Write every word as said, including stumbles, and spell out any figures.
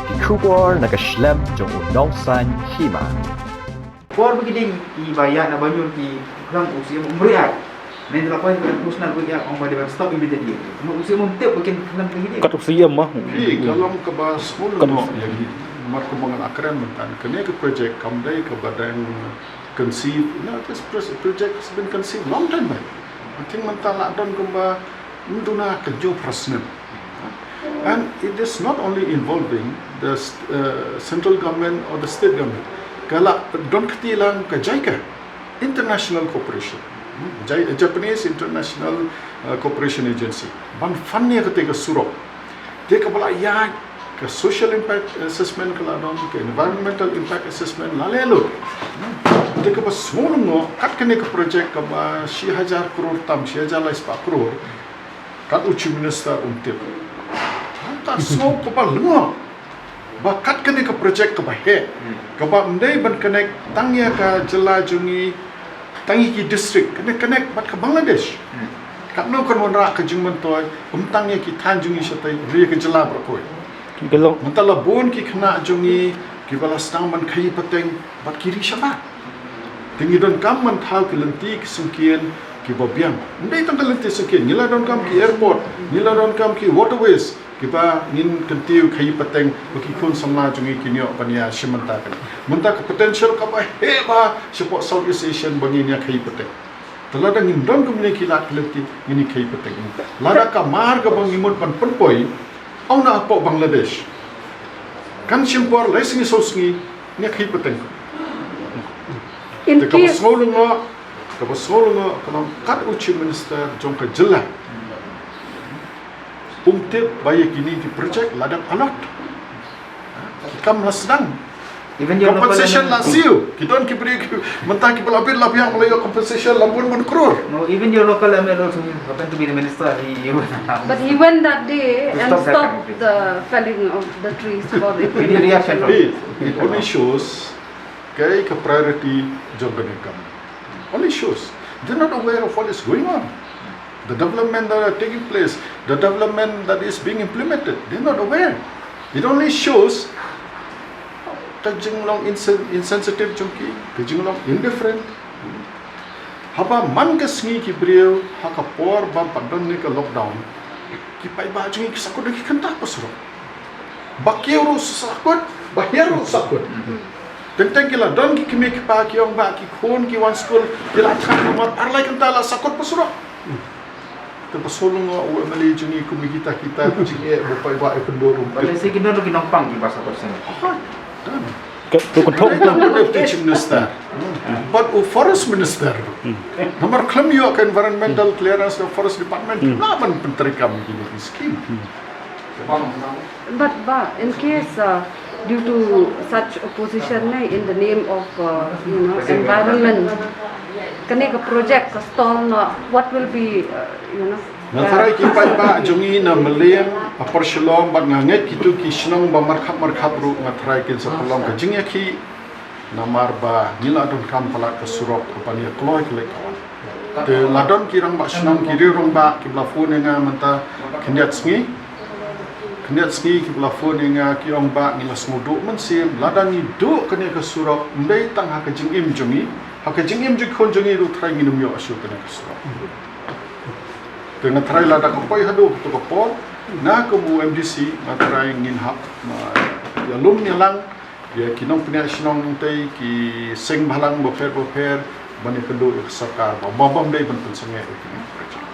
Ki khubor na ka shlem jong u nongsan hima. Por ba ki dei ki ba ïa na ba ñiur ki khlem u siem um riak. Nen la poi ka khusna ba ïa ong ba dei ban stop immediately. Mo u siem um tip ba kin khlem ki dei. Kat u siem ma. Hi ka long ka ba sngul Kat u no siem. Ïa ki. Mar ka bang la kren mynta kane ka project kam dei ka ba dang conceived. You know, this pres- project has been conceived long time back. I think mynta la don ka ba mduna ka jo prasnem. And it is not only involving the st- uh, central government or the state government. Ka la don kti lang ka JICA, International Cooperation, hmm, Jai- Japanese International uh, Cooperation Agency. Ban fund ïa kata ka surok. Te ka ba la ïa ka social impact assessment ka la don, ka environmental impact assessment la le lut. Hmm. Te ka ba sngewlyngngoh kat kane ka project ka ba shi hajar crore tam, shi hajar lai spah crore. Kat u Chief Minister um tip. Ka sngew ka ba lyngngoh. Ba kat kane ka project ka ba heh. Hmm. Ka ba ym dei ban connect tang ïa ka jylla jong ngi, tang ïa ki district, kane connect bad ka Bangladesh. Hmm. Katno kan wanrah ka jingmyntoi, ym tang ïa ki thaiñ jong ngi shatei, ri ka jylla baroh kawei. Ki long. Mynta la bun ki khynnah jong ngi, ki ba la sdang ban khaïi pateng, bad ki ri shabar. Te ngi donkam ban thaw ki lynti ki syngkien ki ba biang. Ym dei tang ki lynti syngkien, ngi la donkam ki airport, ngi la donkam ki waterways, ki ba ngin kyntiew khaïi pateng ba ki khun samla jong ngi kin ïoh ban ïa shim mynta kane. Mynta ka potential ka ba heh ba shapoh Southeast Asian ba ngin ïa khaïi pateng. Te lada ngin don kumne ki lad ki lynti ngin ïa khaïi pateng. Lada ka mar ka ba ngi mut ban pynpoi, aw na hapoh Bangladesh. Kan shim por lai sngi saw sngi, ngin ïa khaïi pateng. In Te ka ba case sngewlyngngoh, ka ba sngewlyngngoh, ka long kat u Chief Minister jong ka jylla. Um tip ba ïa kine ki project la dep allot. Ki kam la sdang. Even your local Compensation M L A la siew. Ki don ki briew ki mynta ki ba la bit la biang la ïoh compensation la bun bun crore. No, even your local M L A also happen to be the minister. He, he was But he went that day To and stop that stopped kind of thing. the felling of the trees for the Any reaction from It, it only shows kai ka priority jong ka kam. Only shows. They're not aware of what is going on. The development that are taking place, the development that is being implemented, they're not aware. It only shows ka jinglong insen- insensitive jong ki, ka jinglong indifferent. Haba man ka sngi ki briew, ha ka por ba pat don ne ka lockdown, ki paidbah jong ngi ki sakut da ki kynta pa surok. Ba kiew ruh sakut, ba hiar ruh sakut. Teng teng ki la don ki kmie ki pa ki ong ba ki khun ki wan skul, ki la thang kumar ar lai kynta la sakut pa surok. Te ba sngewlyngngoh u M L A jong ngi kum kita kita ki jingeh ba paidbah ïa kynduh ruh. Ba te se ki don ruh ki nongpang ki ba sakut seng. Hoi, done. Ka tu kan thok Deputy Chief Minister. But u Forest Minister. Namar khlem ïoh ka environmental clearance ka Forest Department. Hmm. Lah ban pyntreikam kine ki scheme. But, but in case, uh, due to such opposition, eh, in the name of, uh, you know, environment, kane ka project ka stall noh, what will be, uh, you know, Nga tharai ki paidbah jong ngi na Mylliem, Upper Shillong, bad nga ngeit kito ki shnong ba markhap markhap ruh nga tharai kin sa pynlong ka jingïakhih. Namar ba ngi la donkam palat ka surok ka ban ïa kloi ka leit ka wan. Te la don ki rangbah shnong ki riew rangbah ki ba la phone ïa nga mynta khyndiat sngi. Khyndiat sngi ki ba la phone ïa nga ki ong ba ngi la sngewduh mynsiem lada ngi duh kane ka surok ym dei tang ha ka jingim jong ngi, ha ka jingim jong ki khun jong ngi ruh tharai ngin ym ïoh shuh kane ka surok. Te nga tharai lada ka poi haduh kato ka por, nga kum u M D C nga tharai ngin hap, ah, ïalum ïalang ïa ki nongpynïaid shnong, tei ki seng bhalang bapher bapher ban ïakynduh ïa ka sorkar ba, ba, bym dei ban pynsangeh ïa kine ki project.